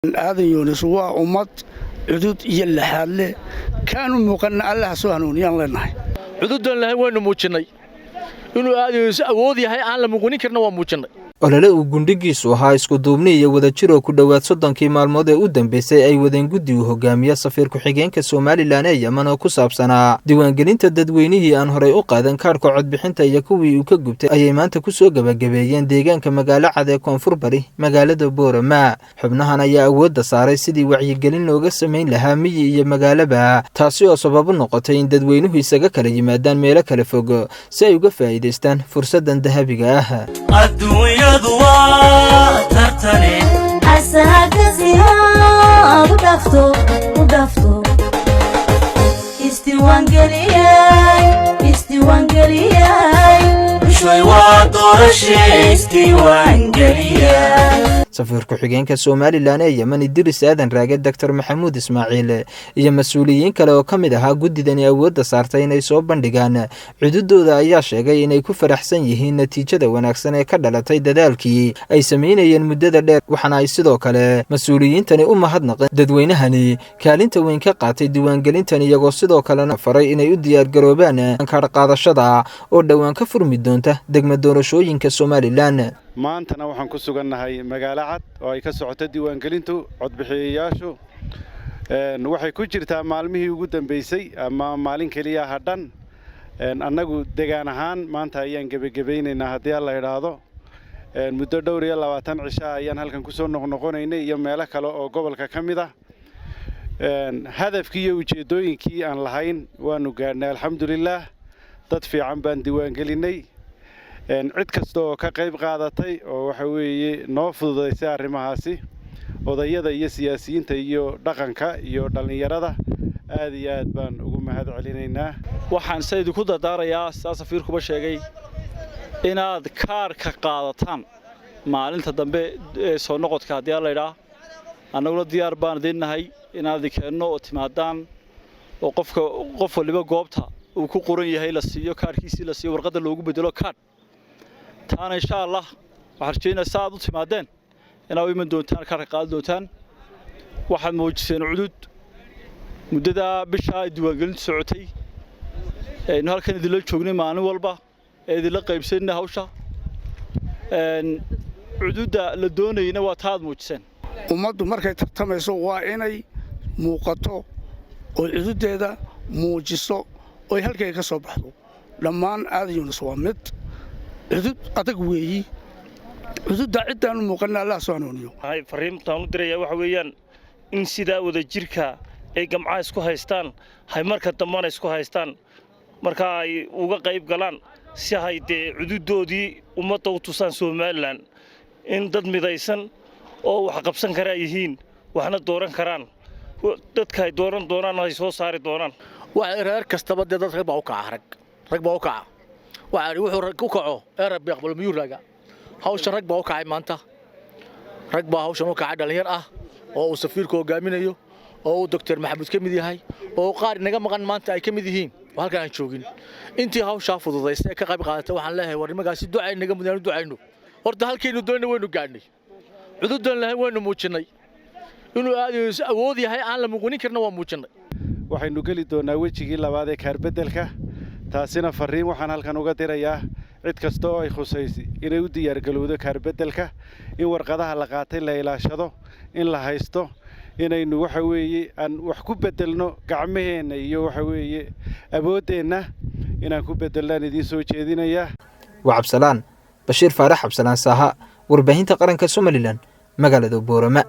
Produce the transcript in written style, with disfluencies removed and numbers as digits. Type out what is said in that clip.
Aadan Yuunis waa ummad cudud iyo laxaadle kaanu muuqanna. Allaha soo hanuuniyaan leenahay. Cududan lahayn waynu muujinnay. Inuu Aadan Yuunis awood yahay aan la muuqinin karna waa muujinnay. Olole uu gundhigiisu ahaa isku duubni iyo wadajir oo ku dhowaad 30kii maalmood ee u dambeysay ay wadeen guddi uu hogaamiye safiir ku-xigeenka Somalilan ee Yemen oo ku saabsanaa diiwaangelinta dadweynihii aan horey u qaadan kaadhka codbixinta iyo kuwii uu ka gubtay ayay maanta kusoo gebagabeeyeen deegaanka Magaalo Cad ee Koonfur Bari magaalada Boorama. Xubnahan ayaa awoodda saaray sidii wacyigelin looga samayn lahaa miyi iyo magaalaba, taasi oo sababu noqotay in dadweynuhu isaga kala yimaadaan meelo kala fog si ay uga faa'iidaystaan fursaddan dahabiga ah. Adduunyadu waa tartane. Asagasiaad u dhaafto, u dhaafto, isdiiwaangeliyay, isdiiwaangeliyay. Bishay waa doorashe, isdiiwaangeliya. Safiir ku-xigeenka Somalilan ee Yemen, Idris Aadan Raage, Doctor Maxamuud Ismaaciil iyo mas-uuliyiin kale oo ka mid ahaa guddidani awoodda saartay inay soo bandhigaan cududooda ayaa sheegay inay ku faraxsan yihiin natiijada wanaagsan ee ka dhalatay dadaalkii ay samaynayeen muddada dheer. Waxaana ay sidoo kale mas-uuliyiintani u mahadnaqeen dadweynahani kaalinta weyn ka qaatay diiwaangelintan, iyagoo sidoo kalena faray inay u diyaargaroobaan kaadh qaadashada oo dhowaan ka furmi doonta degma doorashooyinka Somalilan. Maantana waxaan ku sugannahay Magaalo Cad oo ay ka socoto diiwaangelintu codbixiyayaashu. Waxay ku jirtaa maalmihii ugu dambeysay ama maalin keliya hadhan. Annagu degaan ahaan maanta ayaan gebagebaynaynaa haddii Alla idhaahdo. Muddo dhowr iyo 20 cishaa ayaan halkan kusoo noqnoqonaynay iyo meelo kale oo gobolka ka mid ah. Hadafkii iyo ujeeddooyinkii aan lahayn waanu gaadhnay, alxamdulilaah. Dad fiican baan diiwaangelinnay. Cid kasta oo ka qayb qaadatay oo waxa weeye noo fududaysay arrimahaasi, odayada iyo siyaasiyiinta iyo dhaqanka iyo dhallinyarada, aad iyo aad baan ugu mahad celinaynaa. Waxaan se idinku dardaarayaa, sidaa safiirkuba sheegay, inaad kaarka qaadataan maalinta dambe ee soo noqodka haddii Alla idhaa. Annaguna diyaar baan idin nahay inaad idin keenno oo timaadaan oo qofka qof waliba goobta uu ku qoran yahay la siiyo kaarkiisii, la siiyo warqadda loogu bedelo kaadh. Taana insha Allah waxaan rajaynayaa sa aad u timaadeen inaad u iman doontaan, kaarka qaadan doontaan. Waxaad muujiseen cudud muddadaa bishaa ay diiwaangelintu socotay aynu halkan idinla joognay maalin walba ee idinla qaybsanayna hawsha. Cududda la doonayna waa taa aad muujiseen. Ummaddu markay tartamayso waa inay muuqato oo cududdeeda muujiso oy halkay ka soo baxdo. Dhammaan Aadan Yuunis waa mid cudud adag weeyi. Cududda ciddaanu muuqanna Allah soo hanuuniyo. Fariintaan u diraya waxa weeyaan in sidaa wadajirka ay gamcaha isku haystaan hay marka dambana isku haystaan, marka ay uga qayb galaan si hay dee cududoodii ummadda u tusaan Somalilan in dad midaysan oo wax qabsan karaa yihiin, waxna dooran karaan, dadka ay dooran doonaan ay soo saari doonaan. Waxa reer kastaba dee dad rag baa u kaca, rag baa u kaca. Waxa wuxuu rag u kaco ee Rabbi aqbalo miyuu raaga. Hawshan rag baa u kacay maanta, rag baa hawshan u kacay, dhalinyar ah oo uu safiirku hogaaminayo oo uu Doctor Maxamuud ka mid yahay oo qaar inaga maqan maanta ay ka mid yihiin oo halkan aan joogin. Intii hawshaa fududaysay ee ka qayb qaadatay waxaan leeyahay war nimagaasi ducay naga mudaan, u ducayno. Horta halkaynu doonay waynu gaadhnay. Cududan lahayn waynu muujinnay. Inuu Aadan awood yahay aan la muuqinin karna waa muujinnay. Waxaynu geli doonnaa wejigii labaad ee kaarbedelka. Taasina farriin waxaan halkan uga dirayaa cid kasta oo ay khusaysi inay u diyaargalowdo kaarbedelka, in warqadaha la qaatay la ilaashado, in la haysto, inaynu waxa weeye aan wax ku beddelno gacmaheenna iyo waxa weeye awooddeenna inaan ku beddelnaan idiin soo jeedinayaa. Waa Cabsalaan Bashiir Faarax Cabsalaan Saaha, warbaahinta qaranka Somalilan, magaalada Boorama.